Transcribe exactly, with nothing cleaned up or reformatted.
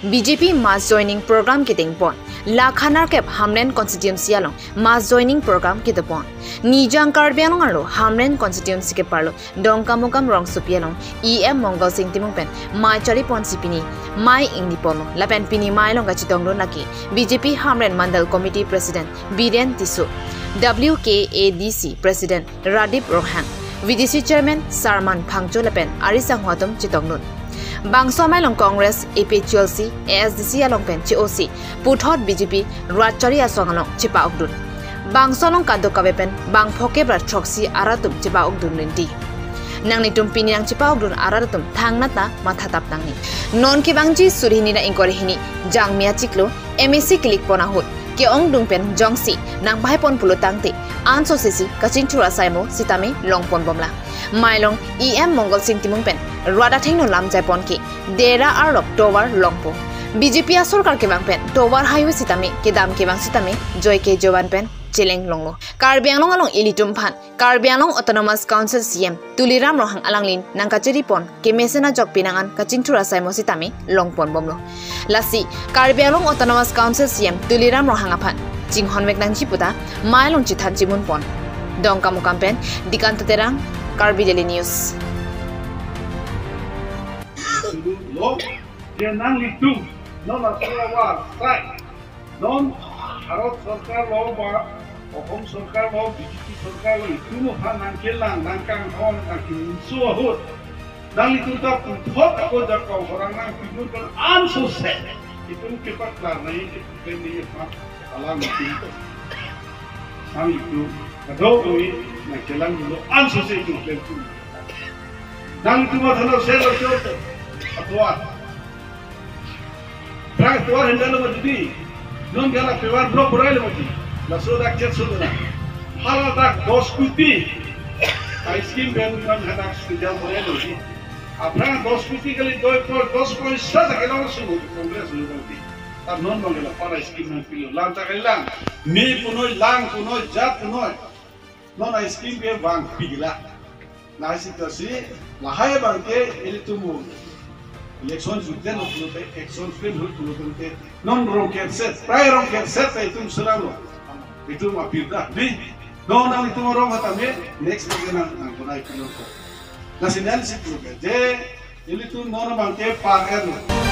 B J P mass joining program kedengpon. Lakha nerkep Hamren constituency along mass joining program kedopon. Nijang Karbi Anglong arlo Hamren constituency ke-arlo Dongkamukam rongsopi along E M Mongal Sing Timung pen mei chariponsi pini mei ingniponlo. Lapen pini mei along kachetongdun lake B J P Hamren Mandal Committee President Biren Tisso, W K A D C President Radip Ronghang, V D C Chairman Sarman Phangcho lapen ari sangho atum chetongdun. Bangso amei along Congress, A P H L C, A S D C along pen che-osi puthot B J P rat chari asong along chepa-okdun. Bangso along kadokave pen bang phokep ra throksi arat atum chepa-okdun rinti. Nanglitum pini nangchepa-okdun arat atum thangnat ta mathatap nangne. Non kevangji suri hini ra ingkoi ra hini Jangmi achiklo M A C kelikpon ahut ke-ongdung pen jongsi nangpahepon pulo tangte ansose si kachingthur asai mo sitame longponbomlang. Mei along E M Mongal Sing Timung pen rat athengno lam jaipon ke dera arlok tovar longpo. B J P asorkar kevang pen tovar highway sitame kedam kevang sitame joike jovan pen cheleng longlo. Karbi Anglong along ilitum aphan Karbi Anglong Autonomous Council C E M Tuliram Ronghang alangli nangkacharipon kemesen ajok pinangan kachingthur asai mo sitame longponbomlo. Lasi Karbi Anglong Autonomous Council C E M Tuliram Ronghang aphan chinghonvek nangji puta mei along chethan chimunpon. Dongkamukam pen Dikanta Terang, Karbi Daily News. Lo, dia nanglitum, non asura wa, sai. Non Bharat Sorkar lo ba Assam Sorkar lo, B J P Sorkar lo, itum aphan nangkelang, nangkanghon, nangkimusu ahut, nanglitum ta puthot ako jakong orang nangpidun pen ansose itum kepaklar nangji, kepupen nangji aphan alam itum. Nanglitum kadokave nangkelanglo ansose itum klem tum. Nanglitum matha lo selo chot. Atovar. Phrang atovar hendalo mati di. Non gala atovar block borai lo mati. Laso dak chet so na. Hala dak dos koti. A scheme pen kan hadak sejam borai lo di. Aphrang dos koti kali doi por dos poisa ta kelang suruh Congress lo mati. Tar non bang gala para scheme nangpilo. Lang ta kali lang. Me punoi, lang punoi, jat punoi. Non a scheme ke bang pigla. Lahai sitasi, lahai abang ke ilitum election jutden pulote, action frame hul pulote, non rong kerset, prai rong kerset ta itum selam lo. Itum apirda, di, non nanglitum rong hatame, next week nang, nang kunai pilon ko. Lasi nangsi pulote, je, ilitum non abang ke par er lo.